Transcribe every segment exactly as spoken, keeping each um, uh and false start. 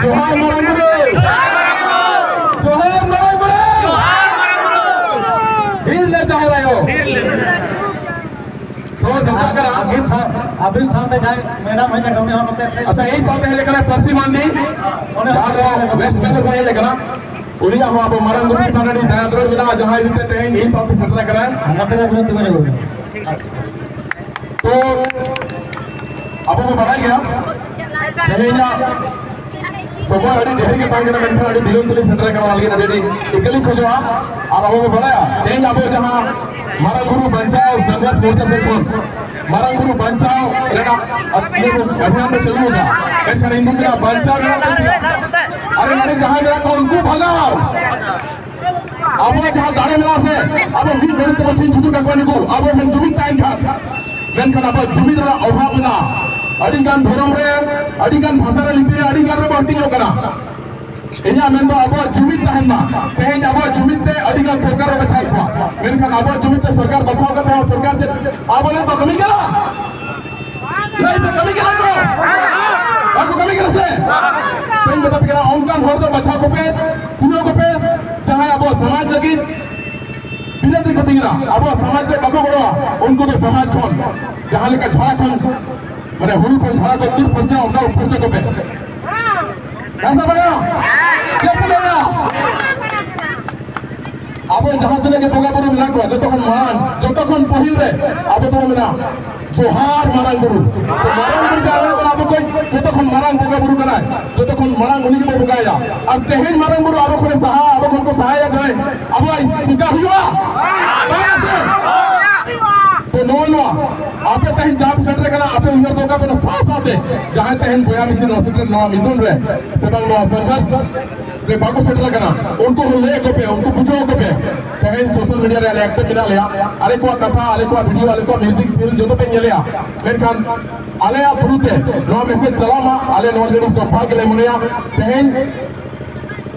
ᱡᱚᱦᱟᱨ ᱢᱟᱨᱟᱝ ᱵᱩᱨᱩ᱾ ᱡᱚᱦᱟᱨ ᱢᱟᱨᱟᱝ ᱵᱩᱨᱩ᱾ ᱦᱤᱨ ᱞᱮ ᱡᱟᱦᱮᱨ ᱟᱭᱳ᱾ ᱛᱚ ᱱᱚᱝᱠᱟ ᱠᱟᱱᱟ᱾ ᱟᱹᱵᱤᱱ ᱥᱟᱶ, ᱟᱹᱵᱤᱱ ᱥᱟᱶᱛᱮ ᱡᱟᱦᱟᱸᱭ ᱢᱮᱰᱟᱢ ᱦᱮᱡ ᱟᱠᱟᱱᱟ, ᱩᱱᱤ ᱦᱚᱸ ᱱᱚᱛᱮ ᱥᱮ ᱟᱪᱪᱷᱟ, ᱤᱧ ᱥᱟᱶᱛᱮ ᱦᱮᱡ ᱟᱠᱟᱱᱟ ᱯᱟᱹᱨᱥᱤ ᱢᱟᱱᱰᱤ, ᱚᱱᱮ ᱡᱟᱦᱟᱸ ᱫᱚ ᱚᱱᱮ ᱣᱮᱥᱴ ᱵᱮᱝᱜᱚᱞ ᱠᱷᱚᱱ ᱦᱮᱡ ᱟᱠᱟᱱᱟ᱾ ᱩᱱᱤᱭᱟᱜ ᱦᱚᱸ ᱟᱵᱚ ᱢᱟᱨᱟᱝ ᱵᱩᱨᱩ ᱪᱮᱛᱟᱱ ᱨᱮ ᱟᱹᱰᱤ ᱫᱟᱭᱟ ᱫᱩᱞᱟᱹᱲ ᱢᱮᱱᱟᱜᱼᱟ, ᱡᱟᱦᱟᱸᱭ ᱤᱫᱤᱛᱮ ᱛᱮᱦᱮᱧ ᱤᱧ ᱥᱟᱶᱛᱮ ᱥᱮᱴᱮᱨ ᱟᱠᱟᱱᱟᱭ᱾ ᱱᱚᱛᱮ ᱨᱮ ᱟᱹᱵᱤᱱ ᱛᱤᱸᱜᱩ ᱧᱚᱜᱚᱜ ᱵᱤᱱ᱾ ᱛᱚ ᱟᱵᱚ ᱵᱚ ᱵᱟᱲᱟᱭ ᱜᱮᱭᱟ, ᱛᱮᱦᱮᱧᱟᱜ ᱥᱚᱢᱚᱭ ᱟᱹᱰᱤ ᱰᱷᱮᱨ ᱜᱮ ᱛᱟᱦᱮᱸ ᱠᱟᱱᱟ, ᱢᱮᱱᱠᱷᱟᱱ ᱟᱹᱰᱤ ᱵᱤᱞᱚᱢ ᱛᱮᱞᱤᱧ ᱥᱮᱴᱮᱨ ᱟᱠᱟᱱᱟ, ᱚᱱᱟ ᱞᱟᱹᱜᱤᱫ ᱟᱹᱰᱤ ᱟᱹᱰᱤ ᱤᱠᱟᱹᱞᱤᱧ ᱠᱷᱚᱡᱚᱜᱼᱟ᱾ ᱟᱨ ᱟᱵᱚ ᱵᱚ ᱵᱟᱲᱟᱭᱟ, ᱛᱮᱦᱮᱧ ᱟᱵᱚ ᱡᱟᱦᱟᱸ ᱢᱟᱨᱟᱝ ᱵᱩᱨᱩ ᱵᱟᱧᱪᱟᱣ ᱥᱟᱸᱜᱷᱟᱨ ᱢᱳᱨᱪᱟ ᱥᱮᱫ ᱠᱷᱚᱱ ᱢᱟᱨᱟᱝ ᱵᱩᱨᱩ ᱵᱟᱧᱪᱟᱣ ᱨᱮᱱᱟᱜ ᱤᱭᱟᱹ ᱵᱚ ᱚᱵᱷᱤᱭᱟᱱ ᱵᱚ ᱪᱟᱹᱞᱩ ᱟᱠᱟᱫᱟ, ᱢᱮᱱᱠᱷᱟᱱ ᱤᱧ ᱫᱩᱧ ᱢᱮᱱᱟ, ᱵᱟᱧᱪᱟᱣ ᱨᱮᱱᱟᱜ ᱫᱚ ᱪᱮᱫᱟᱜ? ᱟᱨᱮ ᱱᱚᱰᱮ ᱡᱟᱦᱟᱸᱭ ᱢᱮᱱᱟᱜ ᱠᱚᱣᱟ, ᱩᱱᱠᱩ ᱵᱷᱟᱜᱟᱣ᱾ ᱟᱵᱚᱣᱟᱜ ᱡᱟᱦᱟᱸ ᱫᱟᱲᱮ ᱢᱮᱱᱟᱜᱼᱟ ᱥᱮ, ᱟᱵᱚ ᱢᱤᱫ ᱜᱷᱟᱹᱲᱤᱡ ᱛᱮᱵᱚ ᱪᱷᱤᱝ ᱪᱷᱩᱛᱩᱨ ᱠᱟᱠᱚᱣᱟ ᱱᱩᱠᱩ, ᱟᱵᱚ ᱵᱚᱱ ᱡᱩᱢᱤᱫ ᱛᱟᱦᱮᱱ ᱠᱷᱟᱱ᱾ ᱢᱮᱱᱠᱷᱟᱱ ᱟᱵᱚᱣᱟᱜ ᱡᱩᱢᱤᱫ ᱨᱮᱱᱟᱜ ᱚᱵᱷᱟᱵ ᱢᱮᱱᱟᱜᱼᱟ᱾ ᱟᱹᱰᱤ ᱜᱟᱱ ᱫᱷᱚᱨᱚᱢ ᱨᱮ, ᱟᱹᱰᱤ ᱜᱟᱱ ᱵᱷᱟᱥᱟ ᱨᱮ, ᱞᱤᱯᱤ ᱨᱮ ᱟᱹᱰᱤ ᱜᱟᱱ ᱨᱮᱵᱚ ᱦᱟᱹᱴᱤᱧᱚᱜ ᱠᱟᱱᱟ᱾ ᱤᱧᱟᱹᱜ ᱢᱮᱱ ᱫᱚ ᱟᱵᱚᱣᱟᱜ ᱡᱩᱢᱤᱫ ᱛᱟᱦᱮᱱ ᱢᱟ᱾ ᱛᱮᱦᱮᱧ ᱟᱵᱚᱣᱟᱜ ᱡᱩᱢᱤᱫ ᱛᱮ ᱟᱹᱰᱤ ᱜᱟᱱ ᱥᱚᱨᱠᱟᱨ ᱵᱚ ᱵᱟᱪᱷᱟᱣ ᱠᱚᱣᱟ, ᱢᱮᱱᱠᱷᱟᱱ ᱟᱵᱚᱣᱟᱜ ᱡᱩᱢᱤᱫ ᱛᱮ ᱥᱚᱨᱠᱟᱨ ᱵᱟᱪᱷᱟᱣ ᱠᱟᱛᱮ ᱦᱚᱸ ᱥᱚᱨᱠᱟᱨ ᱪᱮᱫ ᱟᱵᱚ ᱞᱟᱹᱜᱤᱫ ᱠᱚ ᱠᱟᱹᱢᱤ ᱠᱟᱱᱟ? ᱞᱟᱹᱭ ᱯᱮ, ᱠᱟᱹᱢᱤ ᱠᱟᱱᱟ ᱠᱚ? ᱵᱟᱠᱚ ᱠᱟᱹᱢᱤ ᱠᱟᱱᱟ ᱥᱮ? ᱛᱮᱦᱮᱧ ᱢᱮᱛᱟ ᱯᱮ ᱠᱟᱱᱟ, ᱚᱱᱠᱟᱱ ᱦᱚᱲ ᱫᱚ ᱵᱟᱪᱷᱟᱣ ᱠᱚᱯᱮ, ᱪᱩᱱᱟᱹᱣ ᱠᱚᱯᱮ, ᱡᱟᱦᱟᱸᱭ ᱟᱵᱚ ᱥᱚᱢᱟᱡᱽ ᱞᱟᱹᱜᱤᱫ ᱵᱤᱞᱟᱹᱛᱤ ᱠᱚ ᱛᱤᱸᱜᱩᱱᱟ, ᱟᱵᱚᱣᱟᱜ ᱥᱚᱢᱟᱡᱽ ᱨᱮ ᱵᱟᱠᱚ ᱜᱚᱲᱚᱜᱼᱟ, ᱩᱱᱠᱩ ᱫᱚ ᱥᱚᱢᱟᱡᱽ ᱠᱷᱚᱱ ᱡᱟᱦᱟᱸ ᱞᱮᱠᱟ ᱡᱷᱟᱲᱟ ᱠᱷᱚᱱ, ᱢᱟᱱᱮ ᱦᱩᱲᱩ ᱠᱷᱚᱱ ᱡᱷᱟᱲᱟ ᱠᱚ ᱫᱩᱨ ᱯᱷᱟᱨᱪᱟ, ᱚᱱᱠᱟ ᱩᱯᱷᱟᱨᱪᱟ ᱠᱚᱯᱮ᱾ ᱦᱮᱸ ᱥᱮ ᱵᱟᱝᱟ? ᱪᱮᱫ ᱯᱮ ᱞᱟᱹᱭᱟ? ᱟᱵᱚ ᱡᱟᱦᱟᱸ ᱛᱤᱱᱟᱹᱜ ᱜᱮ ᱵᱚᱸᱜᱟ ᱵᱩᱨᱩ ᱢᱮᱱᱟᱜ ᱠᱚᱣᱟ, ᱡᱚᱛᱚ ᱠᱷᱚᱱ ᱢᱟᱲᱟᱝ, ᱡᱚᱛᱚ ᱠᱷᱚᱱ ᱯᱟᱹᱦᱤᱞ ᱨᱮ ᱟᱵᱚ ᱫᱚᱵᱚ ᱢᱮᱱᱟ, ᱡᱚᱦᱟᱨ ᱢᱟᱨᱟᱝ ᱵᱩᱨᱩ᱾ ᱛᱚ ᱢᱟᱨᱟᱝ ᱵᱩᱨᱩ ᱡᱟᱦᱟᱸ ᱠᱟᱱᱟ, ᱟᱵᱚ ᱠᱚ ᱡᱚᱛᱚ ᱠᱷᱚᱱ ᱢᱟᱨᱟᱝ ᱵᱚᱸᱜᱟ ᱵᱩᱨᱩ ᱠᱟᱱᱟᱭ, ᱡᱚᱛᱚ ᱠᱷᱚᱱ ᱢᱟᱨᱟᱝ ᱩᱱᱤ ᱜᱮᱵᱚ ᱵᱚᱸᱜᱟᱭᱟ᱾ ᱟᱨ ᱛᱮᱦᱮᱧ ᱢᱟᱨᱟᱝ ᱵᱩᱨᱩ ᱟᱵᱚ ᱠᱷᱚᱱᱮ ᱥᱟᱦᱟᱜᱼᱟ, ᱟᱵᱚ ᱠᱷᱚᱱ ᱠᱚ ᱥᱟᱦᱟᱭᱟ ᱡᱟᱦᱟᱸᱭ, ᱟᱵᱚᱣᱟᱜ ᱥᱤᱠᱟ ᱦᱩᱭᱩᱜᱼᱟ? ᱵᱟᱝ ᱥᱮ? ᱛᱚ ᱱᱚᱜᱼᱚ ᱱᱚᱣᱟ ᱟᱯᱮ ᱛᱮᱦᱮᱧ ᱡᱟᱦᱟᱸ ᱯᱮ ᱥᱮᱴᱮᱨ ᱠᱟᱱᱟ, ᱟᱯᱮ ᱩᱭᱦᱟᱹᱨ ᱫᱚᱦᱚ ᱠᱟᱜ ᱯᱮ, ᱥᱟᱶ ᱥᱟᱶᱛᱮ ᱡᱟᱦᱟᱸᱭ ᱛᱮᱦᱮᱧ ᱵᱚᱭᱦᱟ ᱢᱤᱥᱤ ᱱᱚᱣᱟ ᱥᱮᱴᱮᱨ, ᱱᱚᱣᱟ ᱢᱤᱫᱩᱱ ᱨᱮ ᱥᱮ ᱵᱟᱝ ᱱᱚᱣᱟ ᱥᱚᱝᱜᱷᱟᱨᱥ ᱨᱮ ᱵᱟᱠᱚ ᱥᱮᱴᱮᱨ ᱟᱠᱟᱱᱟ, ᱩᱱᱠᱩ ᱦᱚᱸ ᱞᱟᱹᱭ ᱟᱠᱚ ᱯᱮ, ᱩᱱᱠᱩ ᱵᱩᱡᱷᱟᱹᱣ ᱟᱠᱚ ᱯᱮ᱾ ᱛᱮᱦᱮᱧ ᱥᱳᱥᱟᱞ ᱢᱤᱰᱤᱭᱟ ᱨᱮ ᱟᱞᱮ ᱮᱠᱴᱤᱵᱷ ᱢᱮᱱᱟᱜ ᱞᱮᱭᱟ, ᱟᱞᱮ ᱠᱚᱣᱟᱜ ᱠᱟᱛᱷᱟ, ᱟᱞᱮ ᱠᱚᱣᱟᱜ ᱵᱷᱤᱰᱤᱭᱳ, ᱟᱞᱮ ᱠᱚᱣᱟᱜ ᱢᱤᱣᱡᱤᱠ ᱯᱷᱤᱞᱢ ᱡᱚᱛᱚ ᱯᱮ ᱧᱮᱞᱮᱜᱼᱟ, ᱢᱮᱱᱠᱷᱟᱱ ᱟᱞᱮᱭᱟᱜ ᱛᱷᱨᱩ ᱛᱮ ᱱᱚᱣᱟ ᱢᱮᱥᱮᱡᱽ ᱪᱟᱞᱟᱣ ᱢᱟ, ᱟᱞᱮ ᱱᱚᱣᱟ ᱜᱮ ᱟᱹᱰᱤ ᱥᱚᱵᱷᱟᱜᱽ ᱜᱮᱞᱮ ᱢᱚᱱᱮᱭᱟ᱾ ᱛᱮᱦᱮᱧ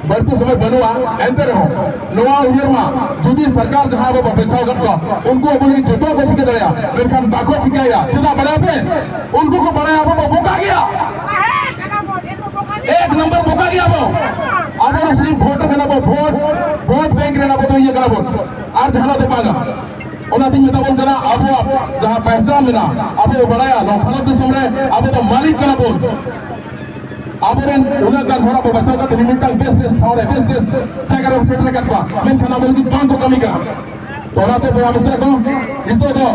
ᱵᱟᱹᱲᱛᱤ ᱥᱚᱢᱚᱭ ᱵᱟᱹᱱᱩᱜᱼᱟ, ᱮᱱᱛᱮ ᱨᱮᱦᱚᱸ ᱱᱚᱣᱟ ᱩᱭᱦᱟᱹᱨ ᱢᱟ, ᱡᱩᱫᱤ ᱥᱚᱨᱠᱟᱨ ᱡᱟᱦᱟᱸ ᱟᱵᱚ ᱵᱚ ᱵᱟᱪᱷᱟᱣ ᱟᱠᱟᱫ ᱠᱚᱣᱟ, ᱩᱱᱠᱩ ᱟᱵᱚ ᱞᱟᱹᱜᱤᱫ ᱡᱚᱛᱚᱣᱟᱜ ᱠᱚ ᱪᱤᱠᱟᱹ ᱫᱟᱲᱮᱭᱟᱜᱼᱟ, ᱢᱮᱱᱠᱷᱟᱱ ᱵᱟᱠᱚ ᱪᱤᱠᱟᱹᱭᱟ᱾ ᱪᱮᱫᱟᱜ ᱵᱟᱲᱟᱭ ᱯᱮ? ᱩᱱᱠᱩ ᱠᱚ ᱵᱟᱲᱟᱭᱟ ᱟᱵᱚ ᱵᱚ ᱵᱚᱠᱟ ᱜᱮᱭᱟ᱾ ᱥᱤᱨᱯ ᱵᱷᱳᱴ ᱨᱮ ᱠᱟᱱᱟ ᱵᱚ, ᱵᱷᱳᱴ, ᱵᱷᱳᱴ ᱵᱮᱝᱠ ᱨᱮᱱ ᱟᱵᱚ ᱫᱚ ᱤᱭᱟᱹ ᱠᱟᱱᱟ ᱵᱚᱱ, ᱟᱨ ᱡᱟᱦᱟᱱᱟᱜ ᱫᱚ ᱵᱟᱝᱟ᱾ ᱚᱱᱟᱛᱤᱧ ᱢᱮᱛᱟ ᱵᱚᱱ ᱠᱟᱱᱟ, ᱟᱵᱚᱣᱟᱜ ᱡᱟᱦᱟᱸ ᱯᱮᱦᱪᱟᱱ ᱢᱮᱱᱟᱜᱼᱟ, ᱟᱵᱚ ᱵᱟᱲᱟᱭᱟ ᱱᱚᱣᱟ ᱵᱷᱟᱨᱚᱛ ᱫᱤᱥᱚᱢ ᱨᱮ ᱟᱵᱚ ᱫᱚ ᱢᱟᱹᱞᱤᱠ ᱠᱟᱱᱟ ᱵᱚᱱ᱾ ᱟᱵᱚᱨᱮᱱ ᱩᱱᱟᱹᱜ ᱜᱟᱱ ᱦᱚᱲ ᱟᱵᱚ ᱵᱟᱪᱷᱟᱣ ᱠᱟᱛᱮ ᱢᱤᱫᱴᱟᱝ ᱵᱮᱥ ᱵᱮᱥ ᱴᱷᱟᱶ ᱨᱮ ᱵᱮᱥ ᱵᱮᱥ ᱡᱟᱭᱜᱟ ᱨᱮ ᱥᱮᱴᱮᱨ ᱟᱠᱟᱫ ᱠᱚᱣᱟ, ᱢᱮᱱᱠᱷᱟᱱ ᱟᱵᱚ ᱞᱟᱹᱜᱤᱫ ᱵᱟᱝ ᱠᱚ ᱠᱟᱹᱢᱤ ᱠᱟᱱᱟ᱾ ᱛᱚ ᱚᱱᱟᱛᱮ ᱵᱚᱭᱦᱟ ᱢᱤᱥᱨᱟ ᱠᱚ, ᱱᱤᱛᱚᱜ ᱫᱚ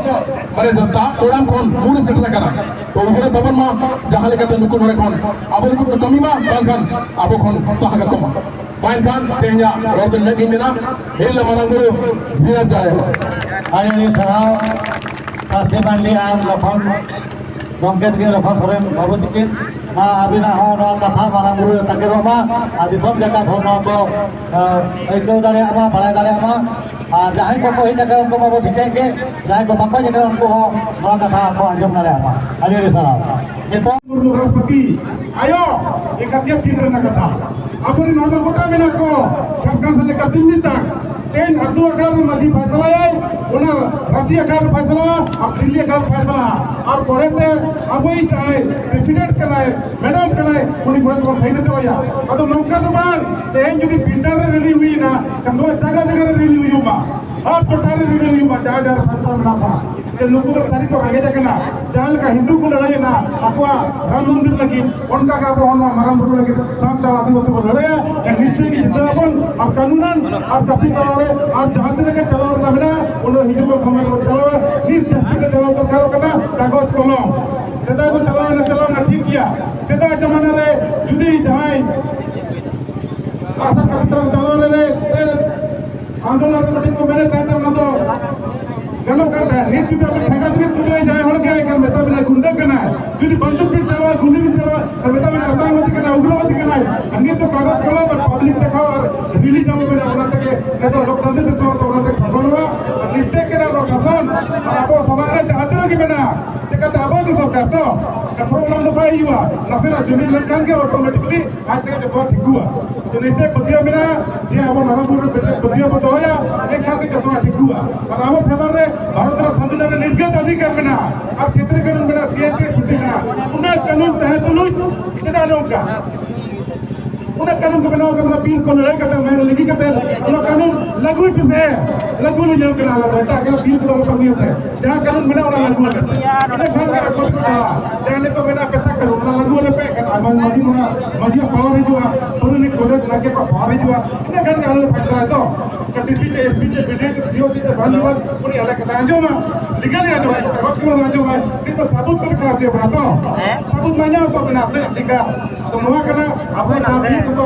ᱢᱟᱱᱮ ᱫᱟᱜ ᱠᱚᱲᱟᱢ ᱠᱷᱚᱱ ᱢᱩᱲ ᱥᱮᱴᱮᱨ ᱟᱠᱟᱱᱟ᱾ ᱛᱚ ᱩᱭᱦᱟᱹᱨ ᱛᱟᱵᱚᱱ ᱢᱟ, ᱡᱟᱦᱟᱸ ᱞᱮᱠᱟᱛᱮ ᱱᱩᱠᱩ ᱱᱚᱰᱮ ᱠᱷᱚᱱ ᱟᱵᱚ ᱞᱟᱹᱜᱤᱫ ᱠᱚ ᱠᱟᱹᱢᱤ ᱢᱟ, ᱵᱟᱝᱠᱷᱟᱱ ᱟᱵᱚ ᱠᱷᱚᱱ ᱥᱟᱦᱟ ᱠᱟᱠᱚ ᱢᱟ᱾ ᱵᱟᱝᱠᱷᱟᱱ ᱛᱮᱦᱮᱧᱟᱜ ᱨᱚᱲ ᱫᱚ ᱱᱤᱱᱟᱹᱜ ᱜᱤᱧ ᱢᱮᱱᱟ, ᱦᱮᱡ ᱞᱮ ᱢᱟᱨᱟᱝ ᱵᱩᱨᱩ ᱫᱷᱤᱨᱟᱡ ᱡᱟᱦᱮᱨ᱾ ᱟᱹᱰᱤ ᱟᱹᱰᱤ ᱥᱟᱨᱦᱟᱣ ᱥᱟᱹᱥᱤ ᱢᱟᱱᱰᱤ ᱟᱨ ᱞᱚᱠᱷᱚᱱ ᱜᱚᱢᱠᱮ ᱛᱟᱹᱠᱤᱱ, ᱞᱚᱠᱷᱚᱱ ᱥᱚᱨᱮᱱ ᱵᱟᱹᱵᱩ ᱛᱟᱹᱠᱤᱱ, ᱢᱟ ᱟᱹᱵᱤᱱᱟᱜ ᱦᱚᱸ ᱱᱚᱣᱟ ᱠᱟᱛᱷᱟ ᱢᱟᱨᱟᱝ ᱵᱩᱨᱩ ᱛᱟᱠᱮᱨᱚᱜ ᱢᱟ ᱟᱨ ᱫᱤᱥᱚᱢ ᱡᱟᱠᱟᱛ ᱦᱚᱲ ᱱᱚᱣᱟ ᱠᱚ, ᱮ, ᱟᱹᱭᱠᱟᱹᱣ ᱫᱟᱲᱮᱭᱟᱜ ᱢᱟ, ᱵᱟᱲᱟᱭ ᱫᱟᱲᱮᱭᱟᱜ ᱢᱟ᱾ ᱟᱨ ᱡᱟᱦᱟᱸᱭ ᱠᱚᱠᱚ ᱦᱮᱡ ᱟᱠᱟᱱ ᱩᱱᱠᱩ ᱢᱟᱵᱚ ᱴᱷᱤᱠᱟᱹᱭ ᱜᱮ, ᱡᱟᱦᱟᱸᱭ ᱠᱚ ᱵᱟᱠᱚ ᱦᱮᱡ ᱟᱠᱟᱱ ᱩᱱᱠᱩ ᱦᱚᱸ ᱱᱚᱣᱟ ᱠᱟᱛᱷᱟ ᱠᱚ ᱟᱸᱡᱚᱢ ᱫᱟᱲᱮᱭᱟᱜ ᱢᱟ᱾ ᱟᱹᱰᱤ ᱟᱹᱰᱤ ᱥᱟᱨᱦᱟᱣ᱾ ᱱᱤᱛᱚᱜ ᱨᱟᱥᱴᱨᱚᱯᱚᱛᱤ ᱟᱭᱳ, ᱮᱠᱟᱞ ᱪᱮᱫ ᱪᱤᱱᱛᱟᱹ ᱨᱮᱱᱟᱜ ᱠᱟᱛᱷᱟ? ᱟᱵᱚᱨᱮᱱ ᱦᱚᱲᱢᱟ ᱜᱚᱴᱟ ᱢᱮᱱᱟᱜ ᱠᱚ, ᱡᱷᱟᱲᱠᱷᱚᱸᱰ ᱥᱮᱫ ᱞᱮᱠᱟ ᱫᱤᱞᱞᱤ ᱛᱟᱠ᱾ ᱛᱮᱦᱮᱧ ᱟᱹᱛᱩ ᱟᱠᱷᱲᱟ ᱨᱮ ᱢᱟᱹᱡᱷᱤ ᱯᱷᱟᱭᱥᱟᱞᱟᱭᱟᱭ, ᱚᱱᱟ ᱨᱟᱸᱪᱤ ᱟᱠᱷᱲᱟ ᱨᱮ ᱯᱷᱟᱭᱥᱟᱞᱟ, ᱟᱨ ᱫᱤᱞᱞᱤ ᱟᱠᱷᱲᱟ ᱨᱮ ᱯᱷᱟᱭᱥᱟᱞᱟ᱾ ᱟᱨ ᱯᱚᱨᱮᱛᱮ ᱟᱵᱚᱭᱤᱡ ᱡᱟᱦᱟᱸᱭ ᱯᱨᱮᱥᱤᱰᱮᱱᱴ ᱠᱟᱱᱟᱭ, ᱢᱮᱰᱟᱢ ᱠᱟᱱᱟᱭ, ᱩᱱᱤ ᱵᱚᱭᱮᱥ ᱵᱚᱱ ᱥᱟᱭᱤᱱ ᱦᱚᱪᱚ ᱟᱭᱟ᱾ ᱟᱫᱚ ᱱᱚᱝᱠᱟ ᱫᱚ ᱵᱟᱝ, ᱛᱮᱦᱮᱧ ᱡᱩᱫᱤ ᱵᱤᱱᱰᱟᱨ ᱨᱮ ᱨᱮᱞᱤ ᱦᱩᱭᱱᱟ, ᱠᱷᱟᱱ ᱱᱚᱣᱟ ᱡᱟᱭᱜᱟ ᱡᱟᱭᱜᱟ ᱨᱮ ᱨᱮᱞᱤ ᱦᱩᱭᱩᱜ ᱢᱟ, ᱦᱟᱨ ᱴᱚᱴᱷᱟ ᱨᱮ ᱨᱮᱞᱤ ᱦᱩᱭᱩᱜ ᱢᱟ, ᱡᱟᱦᱟᱸ ᱡᱟᱦᱟᱸ ᱨᱮ ᱥᱟᱱᱛᱟᱲ ᱢᱮᱱᱟᱜ ᱠᱚᱣᱟ᱾ ᱡᱮ ᱱᱩᱠᱩ ᱫᱚ ᱥᱟᱹᱨᱤ ᱠᱚ ᱨᱮᱸᱜᱮᱡ ᱟᱠᱟᱱᱟ᱾ ᱡᱟᱦᱟᱸ ᱞᱮᱠᱟ ᱦᱤᱱᱫᱩ ᱠᱚ ᱞᱟᱹᱲᱦᱟᱹᱭ ᱮᱱᱟ ᱟᱠᱚᱣᱟᱜ ᱨᱟᱢ ᱢᱚᱱᱫᱤᱨ ᱞᱟᱹᱜᱤᱫ, ᱚᱱᱠᱟ ᱜᱮ ᱟᱵᱚ ᱦᱚᱸ ᱱᱚᱣᱟ ᱢᱟᱨᱟᱝ ᱵᱩᱨᱩ ᱞᱟᱹᱜᱤᱫ ᱥᱟᱱᱛᱟᱲ ᱟᱹᱫᱤᱵᱟᱹᱥᱤ ᱵᱚᱱ ᱞᱟᱹᱲᱦᱟᱹᱭᱟ᱾ ᱮᱱ ᱱᱤᱥᱪᱚᱭ ᱜᱮ ᱡᱤᱛᱟᱹᱣ ᱟᱵᱚᱱ᱾ ᱟᱨ ᱠᱟᱹᱱᱩᱱᱟᱱ ᱟᱨ ᱡᱟᱹᱛᱤ ᱛᱟᱞᱟ ᱨᱮ ᱟᱨ ᱡᱟᱦᱟᱸ ᱛᱤᱱᱟᱹᱜ ᱜᱮ ᱪᱟᱞᱟᱣ ᱨᱮᱱᱟᱜ ᱢᱮᱱᱟᱜᱼᱟ, ᱚᱸᱰᱮ ᱦᱤᱡᱩᱜ ᱠᱟᱱ ᱥᱚᱢᱚᱭ ᱵᱚᱱ ᱪᱟᱞᱟᱣᱟ᱾ ᱱᱤᱛ ᱡᱟᱹᱥᱛᱤ ᱛᱮ ᱪᱟᱞᱟᱣ ᱫᱚᱨᱠᱟᱨᱚᱜ ᱠᱟᱱᱟ ᱠᱟᱜᱚᱡᱽ ᱠᱚᱞᱚᱢ᱾ ᱥᱮᱫᱟᱭ ᱫᱚ ᱪᱟᱞᱟᱣ ᱮᱱᱟ, ᱪᱟᱞᱟᱣ ᱮᱱᱟ, ᱴᱷᱤᱠ ᱜᱮᱭᱟ᱾ ᱥᱮᱫᱟᱭ ᱡᱟᱢᱟᱱᱟ ᱨᱮ ᱡᱩᱫᱤ ᱡᱟᱦᱟᱸᱭ ᱟᱥᱟ ᱠᱟᱯᱤᱴᱟᱞ ᱪᱟᱞᱟᱣ ᱞᱮᱱᱟ, ᱟᱱᱫᱳᱞᱚᱱ ᱨᱮ ᱠᱟᱹᱴᱤᱡ ᱠᱚ ᱢᱮᱱᱮᱫ ᱛᱟᱦᱮᱸ ᱛᱮ ᱚᱱᱟ ᱫᱚ ᱜᱟᱱᱚᱜ ᱠᱟᱱ ᱛᱟᱦᱮᱸᱫ᱾ ᱱᱤᱛ ᱡᱩᱫᱤ ᱟᱵᱤᱱ ᱴᱷᱮᱸᱜᱟ ᱛᱮᱵᱤᱱ ᱯᱩᱡᱟᱹᱭᱟ ᱡᱟᱦᱟᱸᱭ ᱦᱚᱲ ᱜᱮ, ᱮᱱᱠᱷᱟᱱ ᱢᱮᱛᱟ ᱵᱤᱱᱟ ᱜᱩᱱᱰᱟᱹ ᱠᱟᱱᱟᱭ᱾ ᱡᱩᱫᱤ ᱵᱟᱱᱫᱩᱠ ᱵᱤᱱ ᱪᱟᱞᱟᱣᱟ, ᱜᱩᱞᱤ ᱵᱤᱱ ᱪᱟᱞᱟᱣᱟ, ᱮᱱᱠᱷᱟᱱ ᱢᱮᱛᱟ ᱵᱤᱱᱟ ᱟᱛᱟᱝᱵᱟᱹᱫᱤ ᱠᱟᱱᱟᱭ, ᱩᱜᱽᱨᱚᱵᱟᱫᱤ ᱠᱟᱱᱟᱭ᱾ ᱟᱨ ᱱᱤᱛ ᱫᱚ ᱠᱟᱜᱚᱡᱽ ᱠᱚᱞᱚᱢ ᱟᱨ ᱯᱟᱵᱽᱞᱤᱠ ᱫᱮᱠᱷᱟᱣ ᱟᱨ ᱨᱤᱞᱤ ᱧᱟᱢ ᱵᱤᱱᱟ᱾ ᱚᱱᱟ ᱛᱮᱜᱮ ᱱᱤᱛᱚᱜ ᱞᱳᱠᱛᱟᱱᱛᱨᱤᱠ ᱫᱤᱥᱚᱢ ᱨᱮ ᱚᱱᱟ ᱛᱮᱜᱮ ᱥᱟᱥᱚᱱᱚᱜᱼᱟ᱾ ᱟᱨ ᱱᱤᱥᱪᱚᱭ ᱠᱟᱱᱟ ᱱᱚᱣᱟ ᱥᱟᱥᱚᱱ ᱟᱨ ᱟᱵᱚ ᱥᱚᱢᱟᱡᱽ ᱨᱮ ᱡᱟᱦᱟᱸ ᱛᱤᱱᱟᱹᱜ ᱜᱮ ᱢᱮᱱᱟᱜᱼᱟ, ᱪᱮᱠᱟᱛᱮ ᱟᱵᱚ ᱜᱮ ᱥᱚᱨᱠᱟᱨ ᱛᱚ ᱯᱨᱚᱵᱞᱮᱢ ᱫᱚ ᱵᱟᱭ ᱦᱩᱭᱩᱜᱼᱟ᱾ ᱱᱟᱥᱮᱱᱟᱜ ᱡᱩᱢᱤᱫ ᱞᱮᱱᱠᱷᱟᱱ ᱜᱮ ᱚᱴᱳᱢᱮᱴᱤᱠᱞᱤ ᱟᱡ ᱛᱮᱜᱮ ᱡᱚᱛᱚᱣᱟᱜ ᱴᱷᱤᱠᱚᱜᱼᱟ᱾ ᱟᱫᱚ ᱱᱤᱥᱪᱚᱭ ᱯᱟᱹᱛᱭᱟᱹᱣ ᱢᱮᱱᱟᱜᱼᱟ ᱡᱮ ᱟᱵᱚ ᱢᱟᱨᱟᱝ ᱵᱩᱨᱩ ᱨᱮ ᱯᱟᱹᱛᱭᱟᱹᱣ ᱵᱚ ᱫᱚᱦᱚᱭᱟ, ᱮᱱᱠᱷᱟᱱ ᱜᱮ ᱡᱚᱛᱚᱣᱟᱜ ᱴᱷᱤᱠᱚᱜᱼᱟ᱾ ᱟᱨ ᱟᱵᱚ ᱯᱷᱮᱵᱟᱨ ᱨᱮ ᱵᱷᱟᱨᱚᱛ ᱨᱮ ᱥᱚᱝᱵᱤᱫᱷᱟᱱ ᱨᱮ ᱱᱤᱨᱜᱟᱹᱛ ᱚᱫᱷᱤᱠᱟᱨ ᱢᱮᱱᱟᱜᱼᱟ, ᱟᱨ ᱪᱷᱮᱛᱨᱤ ᱠᱟᱹᱱᱩᱱ ᱢᱮᱱᱟᱜᱼᱟ, ᱥᱤ N T S P T ᱢᱮᱱᱟᱜᱼᱟ᱾ ᱩᱱᱟᱹᱜ ᱠᱟᱹᱱᱩᱱ ᱛᱟᱦᱮᱸ ᱛᱩᱞᱩᱡ ᱪᱮᱫᱟᱜ ᱱᱚᱝᱠᱟ? ᱚᱱᱟ ᱠᱟᱹᱱᱩᱱ ᱠᱚ ᱵᱮᱱᱟᱣ ᱠᱟᱫᱟ, ᱵᱤᱨ ᱠᱚ ᱞᱟᱹᱲᱦᱟᱹᱭ ᱠᱟᱛᱮ ᱢᱮᱱ ᱞᱟᱹᱜᱤᱫ ᱠᱟᱛᱮ ᱚᱱᱟ ᱠᱟᱹᱱᱩᱱ ᱞᱟᱹᱜᱩᱭ ᱯᱮᱥᱮ᱾ ᱞᱟᱹᱜᱩ ᱞᱮ ᱧᱮᱞ ᱠᱟᱱᱟ ᱟᱞᱮ ᱫᱚ, ᱮᱴᱟᱜ ᱠᱟᱹᱱᱩᱱ ᱵᱤᱨ ᱠᱚᱫᱚ ᱟᱞᱚ ᱠᱟᱹᱢᱤᱭᱟ ᱥᱮ᱾ ᱡᱟᱦᱟᱸ ᱠᱟᱹᱱᱩᱱ ᱢᱮᱱᱟᱜᱼᱟ ᱚᱱᱟ ᱞᱟᱹᱜᱩ ᱟᱞᱮ ᱯᱮ᱾ ᱤᱱᱟᱹ ᱠᱷᱟᱱ ᱜᱮ ᱟᱠᱚ ᱛᱮᱠᱚ ᱪᱟᱞᱟᱜᱼᱟ᱾ ᱡᱟᱦᱟᱸ ᱱᱤᱛᱚᱜ ᱢᱮᱱᱟᱜᱼᱟ ᱯᱮᱥᱟ ᱠᱟᱹᱱᱩᱱ, ᱚᱱᱟ ᱞᱟᱹᱜᱩ ᱟᱞᱮ ᱯᱮ, ᱮᱱᱠᱷᱟᱱ ᱟᱭᱢᱟ ᱢᱟᱹᱡᱷᱤ ᱢᱚᱱᱟ-, ᱢᱟᱹᱡᱷᱤᱭᱟᱜ ᱯᱟᱣᱟᱨ ᱦᱤᱡᱩᱜᱼᱟ, ᱯᱟᱨᱟᱱᱤᱠ ᱜᱚᱰᱮᱛ ᱱᱟᱭᱠᱮ ᱠᱚᱣᱟᱜ ᱯᱟᱣᱟᱨ ᱦᱤᱡᱩᱜᱼᱟ᱾ ᱤᱱᱟᱹ ᱠᱷᱟᱱ ᱜᱮ ᱟᱞᱮ ᱞᱮ ᱯᱷᱟᱭᱥᱟᱞᱟᱭᱟ ᱛᱚ᱾ ᱰᱤᱥᱤ ᱪᱮ ᱮᱥᱯᱤ ᱪᱮ ᱵᱤᱰᱤᱳ ᱪᱮ ᱥᱤᱳ ᱪᱮ ᱵᱟᱝ ᱦᱤᱡᱩᱜᱼᱟ, ᱩᱱᱤ ᱟᱞᱮ ᱠᱟᱛᱷᱟ ᱟᱸᱡᱚᱢᱟ, ᱞᱤᱜᱟᱞᱤ ᱟᱸᱡᱚᱢᱟ, ᱠᱟᱜᱚᱡᱽ ᱠᱚᱞᱚᱢ ᱟᱸᱡᱚᱢᱟ, ᱱᱤᱛ ᱫᱚ ᱥᱟᱵᱩᱛ ᱠᱚ ᱫᱮᱠᱷᱟᱣ ᱦᱚᱪᱚᱭᱟ ᱵᱚᱱᱟ ᱛᱚ᱾ ᱥᱟᱵᱩᱛ ᱢᱟ ᱧᱟᱢ ᱛᱟᱵᱚᱱᱟ ᱟᱯᱮᱭᱟᱜ ᱴᱷᱤᱠᱟ᱾ ᱟᱫᱚ ᱱᱚᱣᱟ ᱠᱟᱱᱟ ᱟᱵᱚ ᱡᱟᱦᱟᱸ ᱵᱤᱨ ᱠᱚᱫᱚ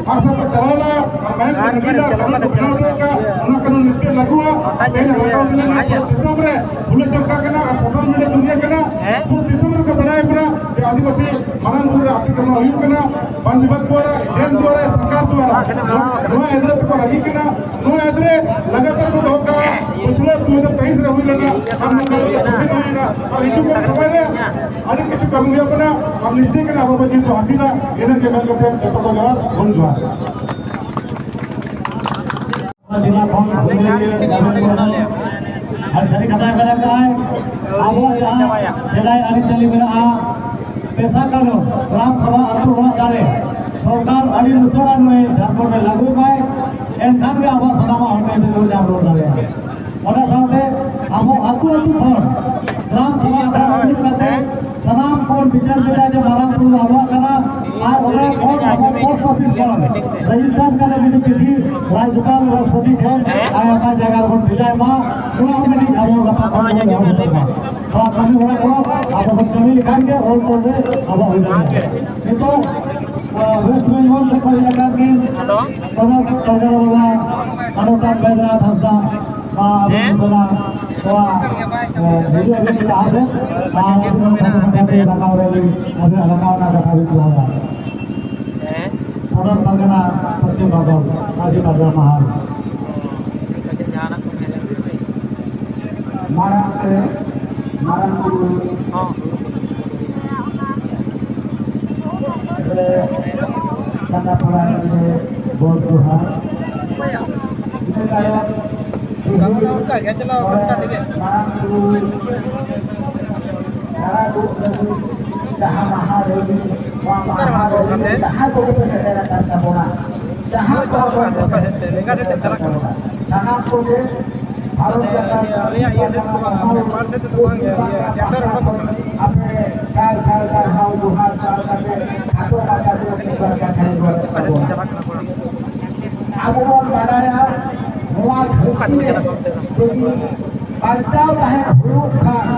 ᱵᱷᱟᱥᱟ ᱠᱚ ᱪᱟᱞᱟᱣ ᱞᱮᱱᱟ, ᱟᱨ ᱢᱟᱭᱟᱢ ᱠᱚ ᱞᱤᱸᱜᱤ ᱞᱮᱱᱟ, ᱠᱟᱹᱱᱩᱱ ᱠᱚ ᱵᱮᱱᱟᱣ ᱦᱚᱴᱚ ᱠᱟᱜᱼᱟ, ᱚᱱᱟ ᱠᱟᱹᱱᱩᱱ ᱱᱤᱥᱪᱚᱭ ᱞᱟᱹᱜᱩᱜᱼᱟ᱾ ᱛᱮᱦᱮᱧ ᱟᱵᱚ ᱫᱤᱥᱚᱢ ᱨᱮ ᱵᱷᱩᱞᱟᱹ ᱪᱚᱨᱠᱟ ᱠᱟᱱᱟ ᱟᱨ ᱥᱳᱥᱟᱞ ᱢᱤᱰᱤᱭᱟ ᱫᱩᱱᱤᱭᱟᱹ ᱠᱟᱱᱟ᱾ ᱯᱩᱨᱟᱹ ᱫᱤᱥᱚᱢ ᱨᱮᱠᱚ ᱵᱟᱲᱟᱭ ᱠᱟᱱᱟ ᱡᱮ ᱟᱹᱫᱤᱵᱟᱹᱥᱤ ᱢᱟᱨᱟᱝ ᱵᱩᱨᱩ ᱨᱮ ᱟᱹᱛᱩ ᱠᱟᱱᱟ ᱦᱩᱭᱩᱜ ᱠᱟᱱᱟ ᱵᱟᱱ ᱵᱤᱵᱷᱟᱜᱽ ᱫᱩᱣᱟᱨᱟ, ᱡᱮᱞ ᱫᱩᱣᱟᱨᱟ, ᱥᱚᱨᱠᱟᱨ ᱫᱩᱣᱟᱨᱟ᱾ ᱱᱚᱣᱟ ᱮᱫᱽᱨᱮ ᱛᱮᱠᱚ ᱨᱟᱹᱜᱤ ᱠᱟᱱᱟ᱾ ᱱᱚᱣᱟ ᱮᱫᱽᱨᱮ ᱞᱟᱜᱟᱛᱟᱨ ᱠᱚ ᱫᱚᱦᱚ ᱠᱟᱜᱼᱟ᱾ ᱯᱟᱪᱷᱞᱟ ᱫᱩ ᱦᱟᱡᱟᱨ ᱛᱮᱭᱤᱥ ᱨᱮ ᱦᱩᱭ ᱞᱮᱱᱟ, ᱟᱨ ᱱᱚᱝᱠᱟ ᱜᱮ ᱯᱟᱪᱷᱞᱟ ᱦᱩᱭ ᱞᱮᱱᱟ᱾ ᱟᱨ ᱦᱤᱡᱩᱜ ᱠᱟᱱ ᱥᱚᱢᱚᱭ ᱨᱮ ᱟᱹᱰᱤ ᱠᱤᱪᱷᱩ ᱠᱟᱹᱢᱤ ᱦᱩᱭᱩᱜ ᱠᱟᱱᱟ᱾ ᱟᱨ ᱱᱤᱥᱪᱚᱭ ᱠᱟᱱᱟ ᱟᱵᱚ ᱵᱚ ᱡᱤᱛ ᱵᱚ ᱦᱟᱹᱥᱤᱞᱟ᱾ ᱤᱱᱟᱹ ᱜᱮ ᱢᱮᱱ ᱠᱟᱛᱮ ᱡᱚᱛᱚ ᱠᱚ ᱡᱚᱦᱟᱨ, ᱦᱩᱞ ᱡᱚᱦᱟᱨ᱾ ᱡᱮᱞᱟ ᱠᱷᱚᱱ ᱟᱨ ᱥᱟᱹᱨᱤ ᱠᱟᱛᱷᱟᱭ ᱢᱮᱱ ᱟᱠᱟᱫᱼᱟᱭ, ᱟᱵᱚᱣᱟᱜ ᱡᱟᱦᱟᱸ ᱥᱮᱫᱟᱭ ᱟᱹᱨᱤᱪᱟᱹᱞᱤ ᱢᱮᱱᱟᱜᱼᱟ, ᱯᱮᱥᱟ ᱠᱟᱹᱱᱩᱱ, ᱜᱨᱟᱢ ᱥᱚᱵᱷᱟ, ᱟᱹᱛᱩ ᱚᱲᱟᱜ ᱫᱟᱲᱮ, ᱥᱚᱨᱠᱟᱨ ᱟᱹᱰᱤ ᱩᱥᱟᱹᱨᱟ ᱱᱩᱭ ᱡᱷᱟᱲᱠᱷᱚᱸᱰ ᱨᱮ ᱞᱟᱹᱜᱩᱭ ᱢᱟᱭ, ᱮᱱᱠᱷᱟᱱ ᱜᱮ ᱟᱵᱚᱣᱟᱜ ᱥᱟᱱᱟᱢᱟᱜ ᱦᱚᱸ ᱱᱤᱭᱟᱹ ᱛᱮᱵᱚᱱ ᱧᱟᱢ ᱨᱩᱣᱟᱹᱲ ᱫᱟᱲᱮᱭᱟᱜᱼᱟ᱾ ᱚᱱᱟ ᱥᱟᱶᱛᱮ ᱟᱵᱚ ᱟᱹᱛᱩ ᱟᱹᱛᱩ ᱠᱷᱚᱱ ᱜᱨᱟᱢ ᱥᱚᱵᱷᱟ ᱟᱠᱷᱲᱟ ᱨᱮ ᱫᱩᱲᱩᱵ ᱠᱟᱛᱮ ᱥᱟᱱᱟᱢ ᱠᱚ ᱵᱤᱪᱟᱹᱨ ᱠᱮᱫᱟ ᱡᱮ ᱢᱟᱨᱟᱝ ᱵᱩᱨᱩ ᱫᱚ ᱟᱵᱚᱣᱟᱜ ᱠᱟᱱᱟ, ᱟᱨ ᱚᱱᱟ ᱠᱷᱚᱱ ᱟᱵᱚ ᱯᱳᱥᱴ ᱚᱯᱷᱤᱥ ᱠᱷᱚᱱ ᱨᱮᱡᱤᱥᱴᱟᱨ ᱠᱟᱛᱮ ᱢᱤᱫᱴᱤᱡ ᱪᱤᱴᱷᱤ ᱨᱟᱡᱽᱯᱟᱞ ᱨᱟᱥᱴᱨᱚᱯᱚᱛᱤ ᱴᱷᱮᱱ ᱟᱭ ᱚᱠᱟ ᱡᱟᱭᱜᱟ ᱨᱮᱵᱚᱱ ᱵᱷᱮᱡᱟᱭ ᱢᱟ, ᱱᱚᱣᱟ ᱦᱚᱸ ᱢᱤᱫᱴᱤᱡ ᱟᱵᱚ ᱜᱟᱯᱟ ᱠᱷᱚᱱ ᱵᱚᱱ ᱮᱦᱚᱵ ᱩᱛᱟᱹᱨ ᱢᱟ᱾ ᱱᱚᱣᱟ ᱠᱟᱹᱢᱤ ᱦᱚᱨᱟ ᱠᱚ ᱟᱵᱚ ᱵᱚᱱ ᱠᱟᱹᱢᱤ ᱞᱮᱠᱷᱟᱱ ᱜᱮ ᱚᱞ ᱛᱚᱞ ᱨᱮ ᱟᱵᱚ ᱦᱩᱭ ᱫᱟᱲᱮᱭᱟᱜᱼᱟ᱾ ᱱᱤᱛᱚᱜ, ᱟᱸ, ᱣᱮᱥᱴ ᱵᱮᱝᱜᱚᱞ ᱠᱷᱚᱱ ᱦᱮᱡ ᱟᱠᱟᱱ ᱠᱤᱱ ᱠᱚᱱᱚᱠ ᱠᱟᱡᱟᱨ ᱵᱟᱵᱟ, ᱠᱟᱱᱚᱠᱟᱱ ᱵᱮᱫᱽᱨᱟ ᱦᱟᱸᱥᱫᱟ, ᱢᱟ ᱟᱵᱚ ᱦᱮᱸ? ᱱᱚᱣᱟ, ᱱᱚᱣᱟ, ᱮ, ᱦᱤᱡᱩᱜ ᱟᱵᱚᱱ ᱞᱟᱦᱟ ᱥᱮᱫ, ᱢᱟ ᱟᱵᱚ ᱱᱚᱣᱟ ᱠᱟᱛᱷᱟ ᱠᱟᱛᱷᱟ ᱨᱟᱠᱟᱵ ᱨᱮ ᱟᱹᱞᱤᱧ ᱟᱵᱚᱱᱟᱜ ᱨᱟᱠᱟᱵ ᱨᱮᱱᱟᱜ ᱠᱟᱛᱷᱟ ᱞᱤᱧ ᱫᱚᱦᱚᱭᱟ᱾ ᱦᱮᱸ? ᱥᱚᱫᱚᱨ ᱯᱟᱨᱜᱟᱱᱟ ᱯᱚᱥᱪᱤᱢ ᱵᱟᱝᱜᱟᱞ, ᱢᱟᱹᱡᱷᱤ ᱯᱟᱨᱜᱟᱱᱟ ᱢᱟᱦᱟᱞ᱾ ᱯᱟᱪᱮᱫ ᱡᱟᱦᱟᱱᱟᱜ ᱠᱚ ᱢᱮᱱ ᱞᱮᱱ ᱜᱮ᱾ ᱢᱟᱨᱟᱝ ᱛᱮ, ᱢᱟᱨᱟᱝ ᱵᱩᱨᱩ ᱦᱚᱸ᱾ ᱨᱮ ᱠᱟᱱᱟ ᱯᱟᱲᱟ ᱨᱮ ᱜᱚᱰ ᱡᱚᱦᱟᱨ᱾ ᱤᱱᱟᱹ ᱛᱟᱭᱚᱢ ᱚᱱᱠᱟ ᱜᱮ ᱪᱟᱞᱟᱣ ᱚᱱᱠᱟ ᱛᱮᱜᱮ᱾ ᱢᱟᱨᱟᱝ ᱵᱩᱨᱩ ᱫᱟᱬᱟ ᱫᱩᱜ ᱞᱟᱹᱜᱤᱫ ᱡᱟᱦᱟᱸ ᱢᱟᱦᱟ ᱨᱮ ᱱᱚᱣᱟ ᱚᱠᱟᱨᱮ ᱢᱟᱦᱟ ᱢᱮᱱᱟᱜ ᱠᱚᱣᱟ ᱨᱮ ᱚᱱᱠᱟᱛᱮ? ᱡᱟᱦᱟᱸ ᱠᱚᱜᱮ ᱯᱮ ᱥᱮᱴᱮᱨ ᱟᱠᱟᱱ ᱛᱟᱵᱚᱱᱟ, ᱡᱟᱦᱟᱸ ᱦᱳᱭ, ᱪᱟᱞᱟᱜ ᱠᱚ ᱠᱟᱱᱟ, ᱚᱠᱟ ᱥᱮᱫ ᱛᱮ? ᱞᱮᱸᱜᱟ ᱥᱮᱫ ᱛᱮᱢ ᱪᱟᱞᱟᱜ ᱠᱟᱱᱟ? ᱥᱟᱱᱟᱢ ᱠᱚᱜᱮ ᱵᱷᱟᱨᱚᱛ ᱢᱟᱱᱮ, ᱡᱟᱠᱟᱛ ᱤᱭᱟᱹ, ᱟᱞᱮᱭᱟᱜ ᱤᱭᱟᱹ ᱥᱮᱫ ᱫᱚ ᱵᱟᱝ, ᱱᱮᱯᱟᱞ ᱥᱮᱫ ᱛᱮᱫᱚ ᱵᱟᱝ, ᱤᱭᱟᱹ, ᱤᱭᱟᱹ, ᱴᱨᱟᱠᱴᱚᱨ ᱚᱰᱚᱠ ᱠᱟᱱᱟ᱾ ᱟᱯᱮ ᱥᱟᱭ ᱥᱟᱭ ᱥᱟᱨᱦᱟᱣ ᱡᱚᱦᱟᱨ ᱪᱟᱞ ᱠᱟᱛᱮ ᱟᱛᱳ ᱢᱟᱪᱟ ᱫᱩᱣᱟᱹᱨ ᱠᱚ ᱠᱟᱛᱷᱟ ᱚᱠᱟ ᱥᱮᱫ ᱛᱮ ᱪᱟᱞᱟᱜ ᱠᱟᱱᱟ ᱠᱚᱲᱟ? ᱟᱵᱚ ᱵᱚᱱ ᱵᱟᱲᱟᱭᱟ, ᱱᱚᱣᱟ ᱚᱠᱟ ᱛᱮᱠᱚ ᱫᱷᱟᱹᱨᱛᱤ ᱨᱮ ᱪᱟᱞᱟᱜ ᱠᱟᱱᱟ ᱚᱱᱛᱮ ᱫᱚ? ᱡᱩᱫᱤ ᱵᱟᱧᱪᱟᱣ ᱛᱟᱦᱮᱸ ᱦᱩᱭᱩᱜ ᱠᱷᱟᱱ,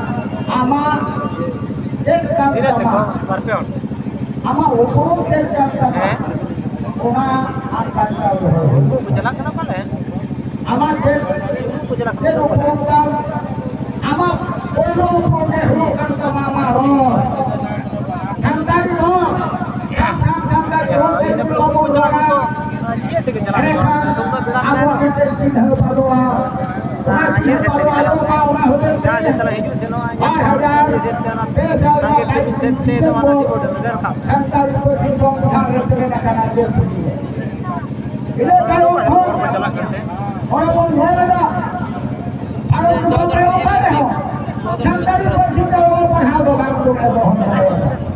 ᱟᱢᱟᱜ ᱪᱮᱫ ᱠᱟᱱ ᱛᱤᱱᱟᱹᱜ ᱛᱮᱠᱚ? ᱛᱟᱢᱟ? ᱵᱟᱨ ᱯᱮ ᱦᱚᱲ? ᱟᱢᱟᱜ ᱩᱯᱨᱩᱢ ᱪᱮᱫ ᱠᱟᱱ ᱛᱟᱢᱟ? ᱦᱮᱸ? ᱚᱱᱟ ᱟᱢ ᱵᱟᱧᱪᱟᱣ ᱫᱚᱦᱚᱭ ᱦᱩᱭᱩᱜ ᱩᱱᱠᱩ ᱠᱚ ᱛᱟᱢᱟ᱾ ᱪᱟᱞᱟᱜ ᱠᱟᱱᱟ ᱯᱟᱞᱮ? ᱟᱢᱟᱜ ᱪᱮᱫ, ᱩᱱᱠᱩ ᱠᱚ ᱪᱟᱞᱟᱜ ᱠᱟᱱᱟ ᱪᱮᱫ ᱯᱟᱞᱮ? ᱩᱯᱨᱩᱢ ᱛᱟᱢ? ᱟᱢᱟᱜ ᱯᱳᱭᱞᱳ ᱩᱯᱨᱩᱢ ᱜᱮ ᱦᱩᱭᱩᱜ ᱠᱟᱱ ᱛᱟᱢᱟ ᱟᱢᱟᱜ ᱨᱚᱲ᱾ ᱥᱟᱱᱛᱟᱲᱤ ᱨᱚᱲ᱾ ᱥᱟᱱᱛᱟᱲ, ᱥᱟᱱᱛᱟᱲᱤ ᱨᱚᱲ ᱛᱮ ᱡᱩᱫᱤ ᱵᱟᱵᱚᱱ ᱨᱚᱲᱟ, ᱤᱭᱟᱹ ᱛᱮᱜᱮ ᱪᱟᱞᱟᱜ ᱦᱩᱭᱩᱜᱼᱟ᱾ ᱮᱱᱠᱷᱟᱱ ᱟᱵᱚᱣᱟᱜ ᱢᱤᱫᱴᱮᱱ ᱪᱤᱱᱦᱟᱹ ᱟᱫᱚᱜᱼᱟ᱾ ᱚᱱᱟ ᱤᱭᱟᱹ ᱥᱮᱫ ᱛᱮᱜᱮ ᱪᱟᱞᱟᱜ ᱦᱩᱭᱩᱜᱼᱟ᱾ ᱡᱟᱦᱟᱸ ᱥᱮᱫ ᱛᱟᱞᱮ ᱦᱤᱡᱩᱜ ᱥᱮᱱᱚᱜᱼᱟ, ᱤᱭᱟᱹ ᱥᱮᱫ ᱛᱮ ᱚᱱᱟ ᱥᱟᱸᱜᱮ ᱛᱤᱧ ᱥᱮᱫ ᱛᱮ ᱱᱚᱣᱟ ᱱᱟᱥᱤ ᱵᱳᱰ ᱨᱮ ᱨᱟᱠᱟᱵ᱾ ᱥᱟᱱᱛᱟᱲᱤ ᱯᱟᱹᱨᱥᱤ ᱥᱚᱝᱵᱤᱫᱷᱟᱱ ᱨᱮ ᱥᱮᱞᱮᱫ ᱟᱠᱟᱱᱟ, ᱡᱮ ᱯᱩᱛᱷᱤ ᱨᱮ᱾ ᱤᱱᱟᱹ ᱛᱟᱭᱚᱢ ᱠᱷᱚᱱ ᱪᱟᱞᱟᱜ ᱠᱟᱱ ᱛᱮ᱾ ᱚᱱᱮ ᱵᱚᱱ ᱧᱮᱞ ᱮᱫᱟ, ᱵᱷᱟᱨᱚᱛ ᱫᱤᱥᱚᱢ ᱨᱮ ᱚᱠᱟ ᱨᱮᱦᱚᱸ ᱥᱟᱱᱛᱟᱲᱤ ᱯᱟᱹᱨᱥᱤ ᱛᱮ ᱚᱞᱚᱜ ᱯᱟᱲᱦᱟᱣ ᱫᱚ ᱵᱟᱝ ᱠᱚ ᱮᱛᱚᱦᱚᱵ ᱫᱟᱲᱮᱭᱟᱜᱼᱟ᱾